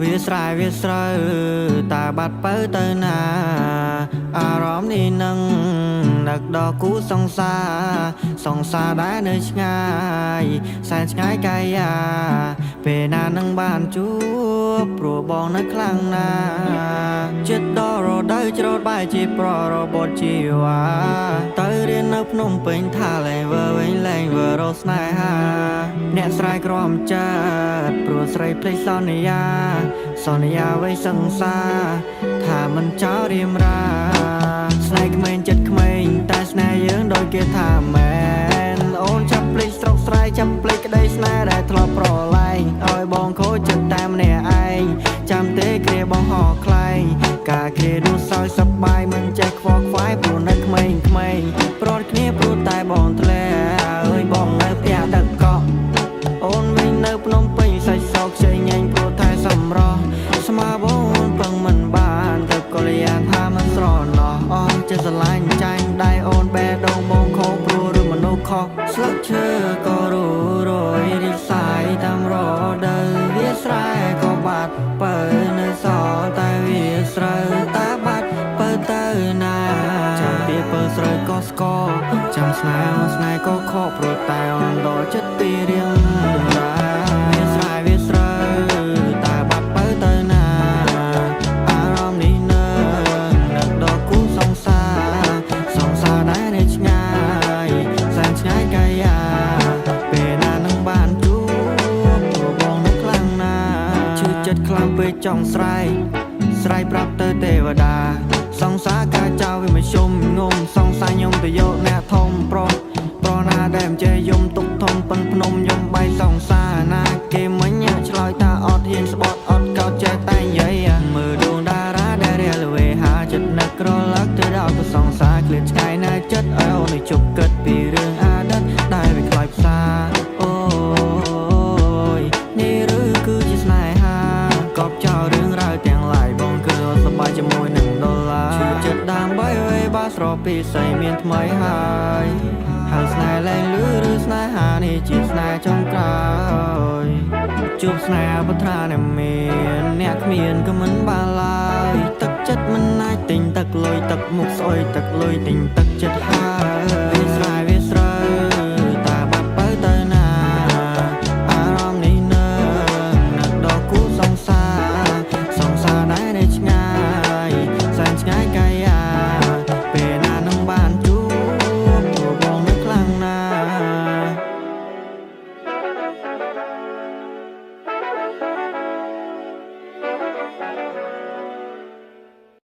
វាស្រែវាស្រូវតើបាត់បើទៅណាអារម្មណ៍នេះនឹងនឹកដល់គូសង្សារសង្សារដែលនៅឆ្ងាយសែនឆ្ងាយកាយាពេលណានឹងបានជួបព្រោះបងនៅខ្លាំងណាស់ចិត្តដល់រដូវច្រូតបែរជាប្ររបត់ជីវ៉ាទៅរៀននៅភ្នំពេញថាលែងវើវិញលែងវើរកស្នេហាអ្នកស្រែក្រំចិត្តព្រោះស្រីភ្លេចសន្យា សន្យាໄວសង្សារថាមិនចោលរៀមរាស្នេហ៍ក្មេងចិត្តក្មេងតែស្នេហ៍យើងដូចគេថាមែនអូនចាប់ភ្លេចស្រុកស្រែចាប់ភ្លេចក្តីស្នេហ៍ដែលធ្លាប់ប្រឡែងឲ្យបងខូចចិត្តតែម្នាក់ឯងចាំទេគ្រាបងហោះខ្លែងការគ្រានោះសោយសប្បាយមិនចេះខ្វល់ខ្វាយព្រោះនៅក្មេងក្មេងប្រត់គ្នាព្រោះតែបងធ្លាអើយបងនៅផ្ទះទឹកកក អូនវិញនៅភ្នំពេញសាច់សោកខ្ចីញ៉ាញ់ព្រោះថែសម្រស់ស្មើបងអូនពឹងមិនបានទៅកល្យានថាមិនស្រណោះអស់ចិត្តស្រឡាញ់ចាញ់ដៃអូនបេះដូងបងខោព្រោះឬមនុស្សខុសស្លឹកឈើក៏ររយរីកសាយតាមរដូវវាស្រែក៏បាត់បើនៅសល់តែវាស្រូវតើបាត់បើទៅណាចាំពីពើស្រូវក៏ស្គរចាំស្នេហ៍ស្នេហ៍ក៏ខកព្រោះតែអូនដល់ចិត្តពីរៀងរាវាស្រែវាស្រូវតើបាត់បើទៅណាអារម្មណ៍នេះនៅនឹកដល់គូសង្សារសង្សារដែលនៅឆ្ងាយសែនឆ្ងាយកាយាពេលណានឹងបានជួបព្រោះបងនៅខ្លាំងណាស់ឈឺចិត្តខ្លាំងពេកចង់ស្រែកស្រែកប្រាប់ទៅទេវតា សង្សារការចោលវាមិនជុំងំសង្សារខ្ញុំទៅយកអ្នកធំប្រុសប្រុសណាដែលមិនចេះយំទុកធំប៉ិនភ្នំយំបាយសង្សារណាគេមិញឆ្លើយថាអត់ហ៊ានស្បត់អត់កោតចេះតែនិយាយមើលដួងតារាដែលរាលវេហាចិត្តនឹកក្រឡឹកទៅដល់ក៏សង្សារឃ្លាតឆ្ងាយណាចិត្តឲ្យអូនឲ្យជប់គិតពីរឿងអតីតដែលវាខ្លោចផ្សាអូយនេះឬគឺជាស្នេហាកប់ចោលរឿងរ៉ាវទាំងឡាយបងគឺអត់សប្បាយជាមួយនឹងដុល្លារឈឺចិត្តដើម្បីអ្វីបើស្របពីស័យមានថ្មីហើយហើយស្នេហ៍លែងលឺឬស្នេហានេះជាស្នេហ៍ចុងក្រោយជួបស្នេហ៍បត្រាអ្នកមានអ្នកគ្មានក៏មិនបានឡើយទឹកចិត្តមិនអាចទិញទឹកលុយទឹកមុខស្អុយទឹកលុយទិញទឹកចិត្តហើ